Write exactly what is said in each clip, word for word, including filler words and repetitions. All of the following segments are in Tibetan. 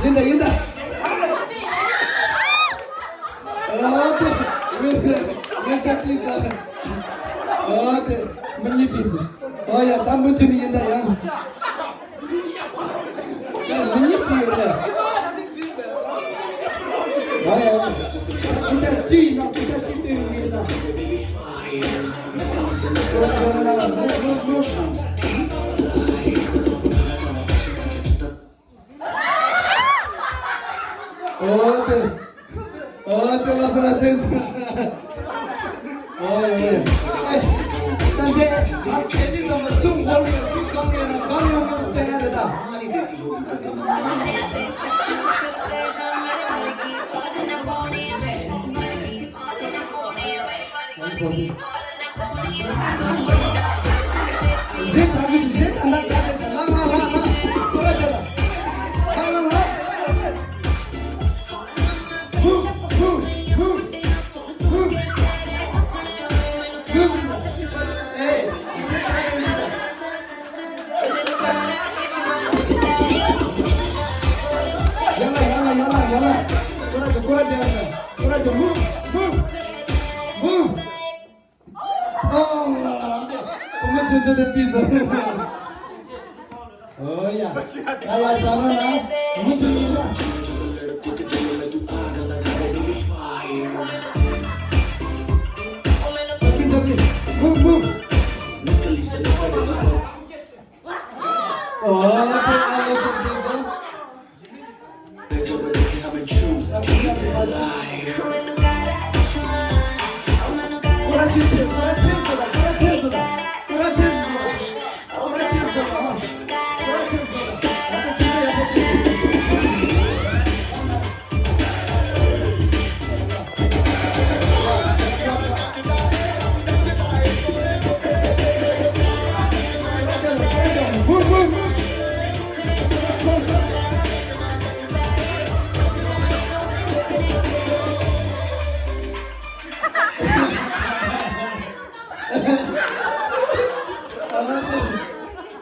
ཡིན་ད་ཡིན་ད། ཨོ་དེ། རེ་ས་ཏི་ས། ཨོ་དེ། མི་གཉིས་པིས། ཨོ་ཡ་ད་མུ་མཐུད་ནས་ཡིན་ད་ཡང་། མི་གཉིས་པིས་རེད། ཨོ་ཡ། ཁུ་ཆ་གཅིག་ཡིན་ན་ཁུ་ཆ་གཅིག་སྟོན་གྱི་ཡིན་ད། ཨོ་དེ། ཨོ་ཅོ་ལ་སོ་ལ་དེ། ཨོ་ཡ་ཡ། ཨེ། ད་འདི་ང་ཁྱེད་ཀྱི་ཚང་མ་སུ་འགོར་ཡོད་སུ་གང་ཡོད་ན་གང་ཡོད་ན་དཔེ་ཡ་རེད་ད། ཡ་ལ་ཡ་ལ་ཡ་ལ་ཡ་ལ། ཀོ་ར་ཀོ་ར་ཀོ་ར། Move, move, move. ཨོ། ཨོ་མ་ཆོ་ཆོ་དེ་པི་ཟ། ཨོ་ཡ། ཨ་ཡ་ཤ་མ་ན། མུ་ཏི་ཡིན་ན། Move, move. ཨོ་དེ་ཨ་ལོ་དེ་པི་ཟ།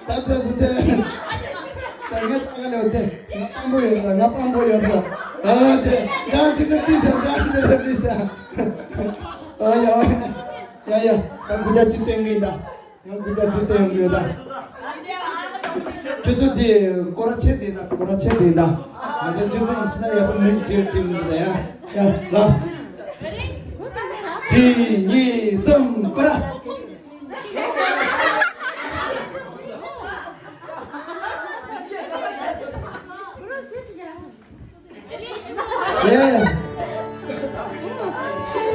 ད་ཚོད་སུ་དེ། ད་ངས་ད་ག་ལེ་བ་དེ། ང་དཔང་པོ་ཡོད་ད། ང་དཔང་པོ་ཡོད་ད། ཨ་དེ། ཡང་ཅིག་ཏུ་པི་ཤ། ཡང་ཅིག་ཏུ་པི་ཤ། ཨ་ཡ། ཡ་ཡ། ད་ཁུ་ཆ་ཅིག་སྟོན་གི་ཡིན་ད། ཡང་ཁུ་ཆ་ཅིག་སྟོན་གི་ཡོད་ད། ཁྱོད་ཚོ་དེ་སྐོར་ར་ཆེ་ཟིན་ད། སྐོར་ར་ཆེ་ཟིན་ད། ང་དེ་ཁྱོད་ཚོ་ཡིན་ཕྱིན་ན་ཡག་པོ་མིག་ཅིག་ཅིག་མི་འདུག་ད་ཡ། ཡ་ལ། གཅིག་གཉིས་གསུམ་སྐོར་ར། ཡེ།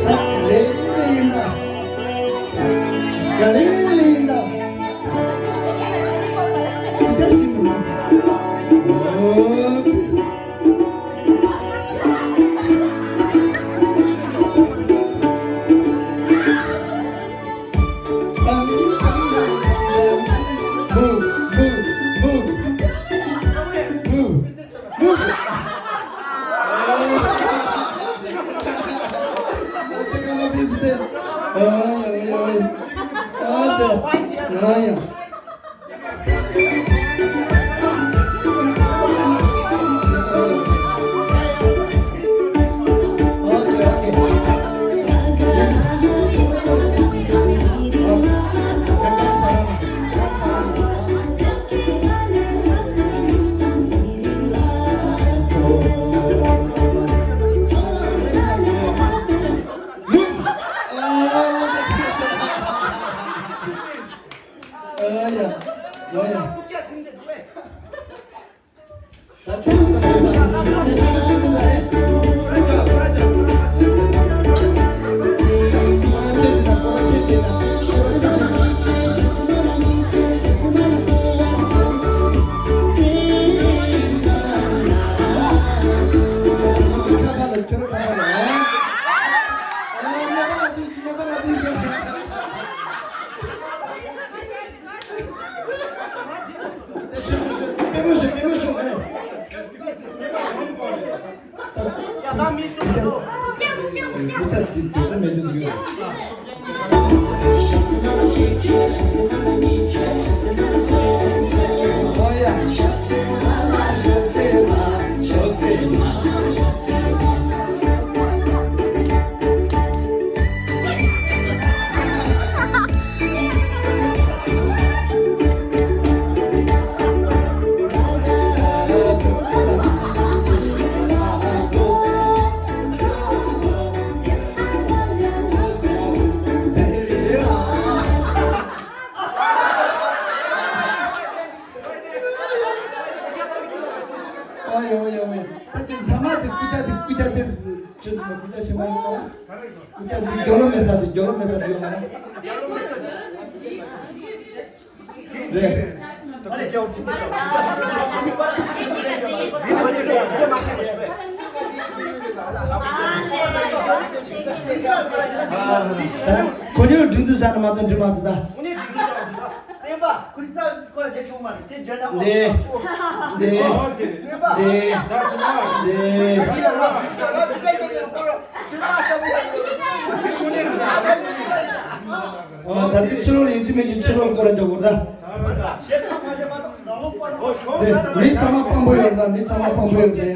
ད་ག་ལེ་ལེ་ཡིན་ད། ག་ལེ་ལེ་ཡིན་ད། ཁུ་ཆ་ཞིམ་པོ། ཨོ་ཙི། Move, move, move. Move. Move. ཨ་ཅེ་ཀ་མ་བིས་ཏེ། ཨ་ཡ་ཡ་ཡ། ཨ་ཏེ། ཨ་ཡ། ཀྱང་འདི་རྒྱལ་ལོ་མེད་ས་དེ་རྒྱལ་ལོ་མེད་ས་དེ་ཡོད་མ་རེད། རེད། ད་གོ་ཉོན་འདྲི་དུས་ས་ན་མ་གཏོགས་འདྲི་མ་སི་ད། བསྟན་པ། ཁུར་ཚ་ཁོ་ལ་རྒྱ་ཆུང་མ་རེད་དེ་རྒྱ་ནག་འདི། འདི། བསྟན་པ། འདི། འདི། ཨོ་ད་འདི་ཕྱི་ལོགས་ལ་ཡིན་གཅིག་མིན་གཅིག་ཕྱི་ལོགས་ལ་སྐོར་ར་རྒྱག་དགོས་ད། འདི་མི་ཚང་མ་དཔང་པོ་ཡོད་ད། མི་ཚང་མ་དཔང་པོ་ཡོད་དེ།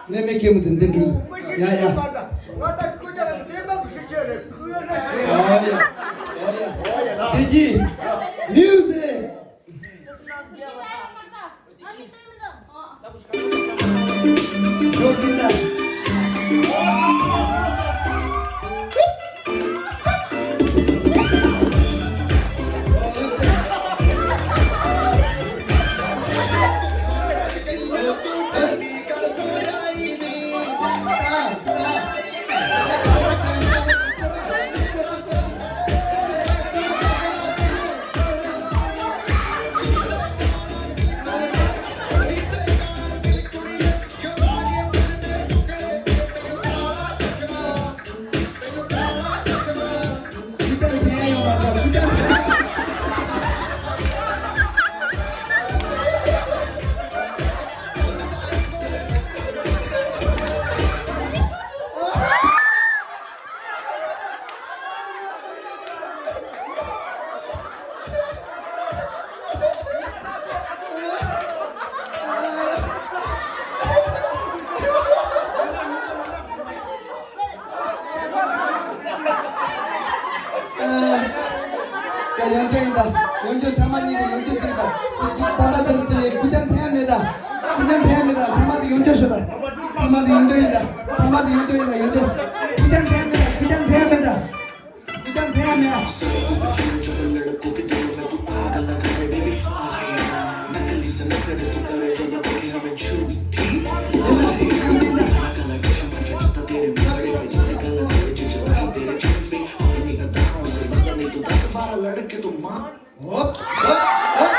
ནས་མེ་ཁེ་མུ་དེ་འདི་འགྲུལ། ཡ་ཡ། ཨོ་ཡ། ཨོ་ཡ། བདེ་སྐྱིད། མིའུ་ཟིག་ཡང་བསྐྱར་ཡིན་ད། ཡང་བསྐྱར་ཐེངས་མ་གཉིས་དེ་ཡང་བསྐྱར་བྱས་ད། དེ་གཅིག་ད་ལྟ་དེར་དེ་ཁུ་ཅང་ཐེངས་མེད་ད། ཁུ་ཅང་ཐེངས་མེད་ད། ཐེངས་མ་དེ་ཡང་བསྐྱར་ཤོད་ད། ཐེངས་མ་དེ་ཡང་བསྐྱར་ཡིན་ད། ཐེངས་མ་དེ་ཡང་བསྐྱར་ཡིན་ད། ཡང་བསྐྱར། ཁུ་ཅང་ཐེངས་མེད་ད། ཁུ་ཅང་ཐེངས་མེད་ད། ཁུ་ཅང་ཐེངས་མེད་ད། ཨོ། ཨོ། ཨོ།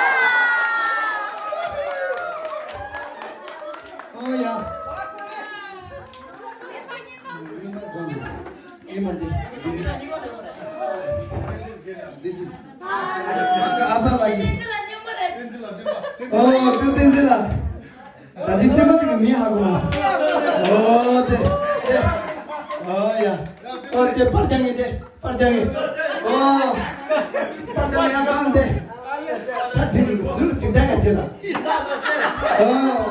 ཨོ་ཡ། ཉི་མ་དགོན། ཉི་མ་འདི། འདི་འདི། འདི་འདི། ཨ་ཕ་ལགས་ཀྱི། ཨོ་ཁ་བསྟན་འཛིན་ལགས། ད་འདི་རྩེད་མོ་དེ་གི་མི་ཧ་གོ་མ་སོང་། ཨོ་དེ་དེ། ཨོ་ཡ། ཨོ་དེ་པར་རྒྱག་ངེས་དེ། པར་རྒྱག་ངེས། ཨོ། པར་རྒྱག་ངེས་ཡ་གང་དེ། ད་ཅིག་ཟུར་ཅིག་བསྡད་ག་ཅིག་ལ། ཨོ།